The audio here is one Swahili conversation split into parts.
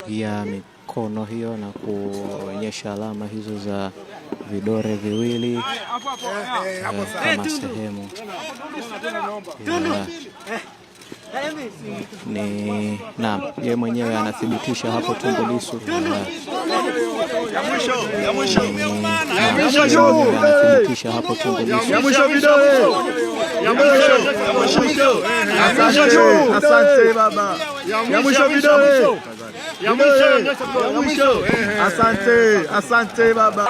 Ya mikono hiyo na kuonyesha alama hizo za vidole viwili kama sehemu ni naam, yeye mwenyewe anathibitisha hapo Tundu Lissu anathibitisha hapo Tundu Lissu. Asante baba. Ya mwisho vidole. Ya mwisho. Asante, asante baba.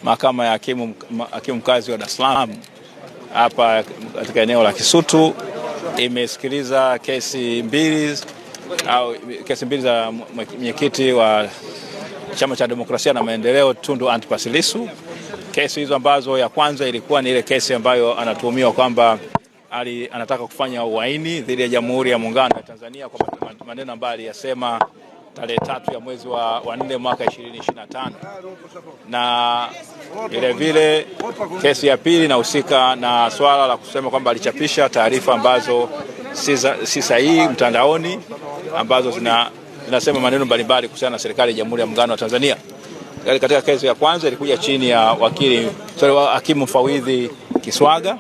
Mahakama ya hakimu mkazi wa Dar es Salaam hapa katika eneo la Kisutu imesikiliza kesi mbili au kesi mbili za mwenyekiti wa Chama cha Demokrasia na Maendeleo Tundu Antipas Lissu. Kesi hizo ambazo ya kwanza ilikuwa ni ile kesi ambayo anatuhumiwa kwamba anataka kufanya uhaini dhidi ya Jamhuri ya Muungano wa Tanzania kwa maneno ambayo aliyasema tarehe 3 ya mwezi wa 4 mwaka 2025. Na vile vile kesi ya pili inahusika na swala la kusema kwamba alichapisha taarifa ambazo si sahihi mtandaoni ambazo zinasema maneno mbalimbali kuhusiana na serikali ya Jamhuri ya Muungano wa Tanzania. Katika kesi ya kwanza ilikuja chini ya hakimu mfawidhi Kiswaga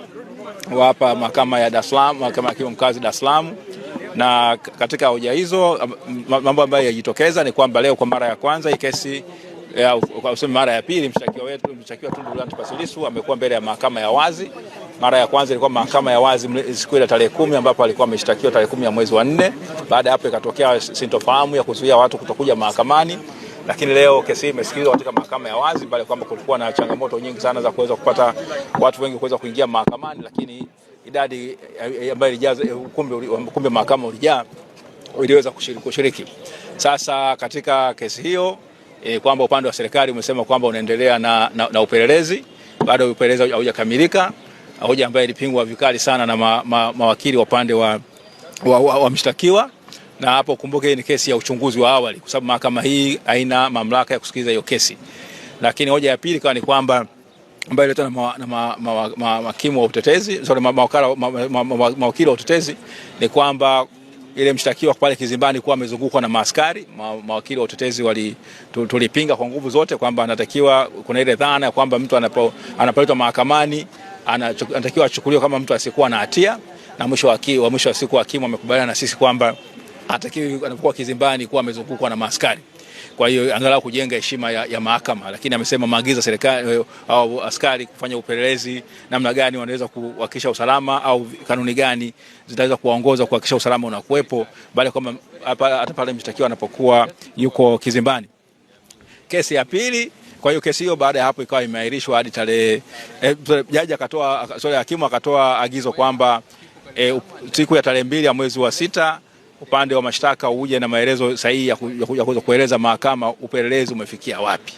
wa hapa mahakama ya Dar es Salaam, mahakama ya hakimu mkazi Dar es Salaam. Na katika hoja hizo mambo ambayo yajitokeza ni kwamba leo kwa mara ya kwanza hii kesi kwa mara ya pili mshtakiwa wetu mshtakiwa Tundu Antipas Lissu amekuwa mbele ya mahakama ya wazi. Mara ya kwanza ilikuwa mahakama ya wazi siku ile tarehe 10 ambapo alikuwa ameshtakiwa tarehe 10 ya mwezi wa 4. Baada hapo ikatokea sintofahamu ya kuzuia watu kutokuja mahakamani, lakini leo kesi imesikilizwa katika mahakama ya wazi, bali kwamba kulikuwa na changamoto nyingi sana za kuweza kupata watu wengi kuweza kuingia mahakamani, lakini idadi ambayo ilijaza ukumbi mahakama ulijaa iliweza kushiriki. Sasa katika kesi hiyo kwamba upande wa serikali umesema kwamba unaendelea na upelelezi, bado upelelezi haujakamilika, hoja ambayo ilipingwa vikali sana na mawakili wa upande wa mshtakiwa. Na hapo kumbuke ni kesi ya uchunguzi wa awali kwa sababu mahakama hii haina mamlaka ya kusikiliza hiyo kesi. Lakini hoja ya pili ni kwamba ambayo iletwa na mahakimu wa utetezi, sorry, mawakili wa utetezi ni kwamba ile mshtakiwa pale kizimbani kuwa amezungukwa na maaskari. Mawakili wa utetezi tulipinga kwa nguvu zote kwamba anatakiwa, kuna ile dhana kwamba mtu anapoletwa mahakamani anatakiwa achukuliwe kama mtu asiyekuwa na hatia, na mwisho wa siku hakimu amekubaliana na sisi kwamba hatakiwi anapokuwa kizimbani kuwa amezungukwa na maaskari. Kwa hiyo angalau kujenga heshima ya mahakama. Lakini amesema maagizo serikali au askari kufanya upelelezi namna gani wanaweza kuhakikisha usalama au kanuni gani zitaweza kuwaongoza kuhakikisha usalama unakuwepo bali kwamba hata pale mshtakiwa anapokuwa yuko kizimbani. Kesi ya pili, kwa hiyo kesi hiyo baada ya hapo ikawa imeahirishwa hadi tarehe jaji akatoa, sorry, hakimu akatoa agizo kwamba siku ya tarehe 2 ya mwezi wa 6 upande wa mashtaka uje na maelezo sahihi ya kuweza kueleza mahakama upelelezi umefikia wapi.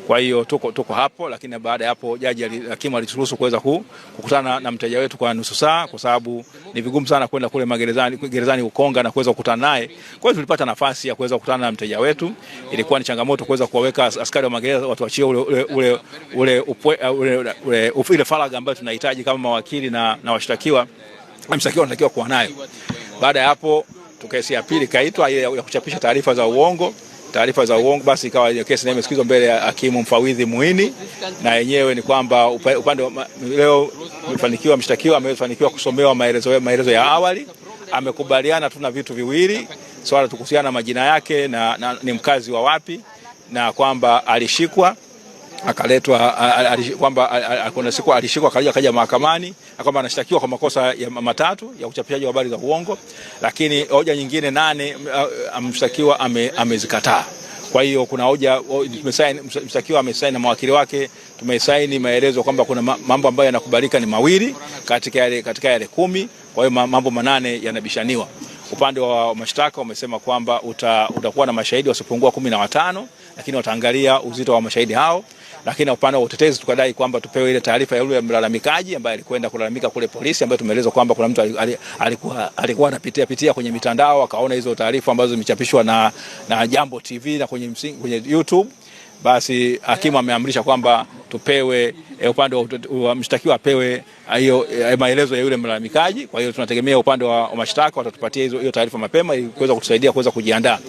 Kwa hiyo tuko hapo, lakini baada ya hapo jaji hakimu alituruhusu kuweza kukutana na mteja wetu kwa nusu saa, kwa sababu ni vigumu sana kwenda kule gerezani Ukonga na kuweza kukutana naye. Kwa hiyo tulipata nafasi ya kuweza kukutana na mteja wetu. Ilikuwa ni changamoto kuweza kuwaweka askari wa magereza watu waachie ule ile faragha ambayo tunahitaji kama mawakili na washtakiwa, mshtakiwa anatakiwa kuwa nayo. Baada ya hapo kesi ya pili kaitwa ile ya kuchapisha taarifa za uongo. Taarifa za uongo basi ikawa ile kesi imesikilizwa mbele ya hakimu mfawidhi Muini, na yenyewe ni kwamba upande leo umefanikiwa, mshtakiwa amefanikiwa kusomewa maelezo ya awali, amekubaliana tu na vitu viwili, swala tukuhusiana na majina yake na ni mkazi wa wapi, na kwamba alishikwa akaletwa, kwamba kuna siku alishikwa akaja mahakamani kwamba anashtakiwa kwa makosa ya matatu ya uchapishaji wa habari za uongo, lakini hoja nyingine 8 mshtakiwa amezikataa. Kwa hiyo kuna hoja tumesaini, mshtakiwa amesaini na mawakili wake, tumesaini maelezo kwamba kuna mambo ambayo yanakubalika ni mawili katika yale 10. Kwa hiyo mambo 8 yanabishaniwa. Upande wa mashtaka umesema kwamba utakuwa na mashahidi wasiopungua 15, lakini wataangalia uzito wa mashahidi hao. Lakini upande wa utetezi tukadai kwamba tupewe ile taarifa ya yule mlalamikaji ambaye alikwenda kulalamika kule polisi, ambaye tumeelezwa kwamba kuna mtu alikuwa anapitia pitia kwenye mitandao akaona hizo taarifa ambazo zimechapishwa na Jambo TV na kwenye YouTube. Basi hakimu ameamrisha kwamba tupewe upande wa mshtakiwa apewe hiyo maelezo ya yule mlalamikaji. Kwa hiyo tunategemea upande wa mashtaka watatupatia hiyo taarifa mapema ili kuweza kutusaidia kuweza kujiandaa.